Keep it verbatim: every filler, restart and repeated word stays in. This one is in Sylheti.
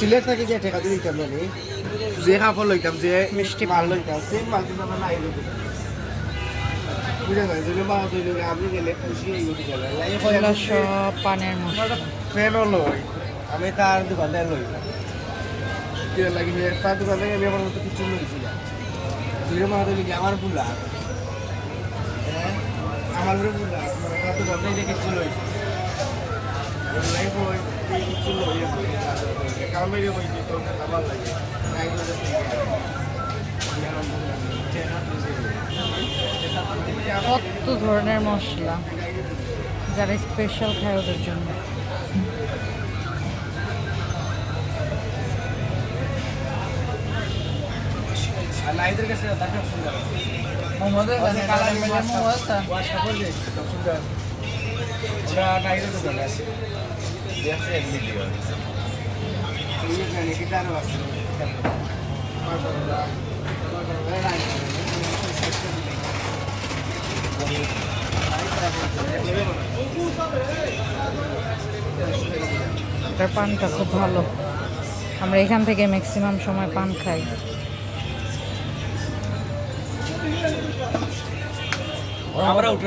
সিলেট থাকি যে টেকা দিয়া দিতাম না নি, যে কাপড় লইতাম, যে মিষ্টি মাল লইতাম, সেই মাল কিন্তু আমরা নাই লইতাম। বুঝা যায়, যদি মাল লইলে আমি গেলে খুশি হইব কি জানো? এগুলা সব পানের মশলা। ফ্যানও লই, আমি তার দোকানে লই। কি লাগে? তার দোকানে আমি আমার মতো কিছু লইছি না। দুইটা মাল লইলে কি আমার বুলা? হ্যাঁ? আমার উপরে বুলা? মানে, তার দোকানে যে কিছু লই। অনলাইন কই, এই কিছু লই, কারণ বাইরে কই, কি তোর আমার লাগে। নাই করে কত ধরনের মশলা, যারা স্পেশাল খায় ওদের জন্য। আর নাইদের কাছে তার খুব সুন্দর আছে। মোহাম্মদের কাছে কালার মিলে মোহাম্মদ আছে। ওয়াশ কাপড় দিয়ে খুব সুন্দর। ওরা নাইদের দোকানে আছে। দেখছে এক ভিডিও। এই এখানে গিটারও আছে। তার পানটা খুব ভালো। আমরা এখান থেকে ম্যাক্সিমাম সময় পান খাই। আমরা উঠে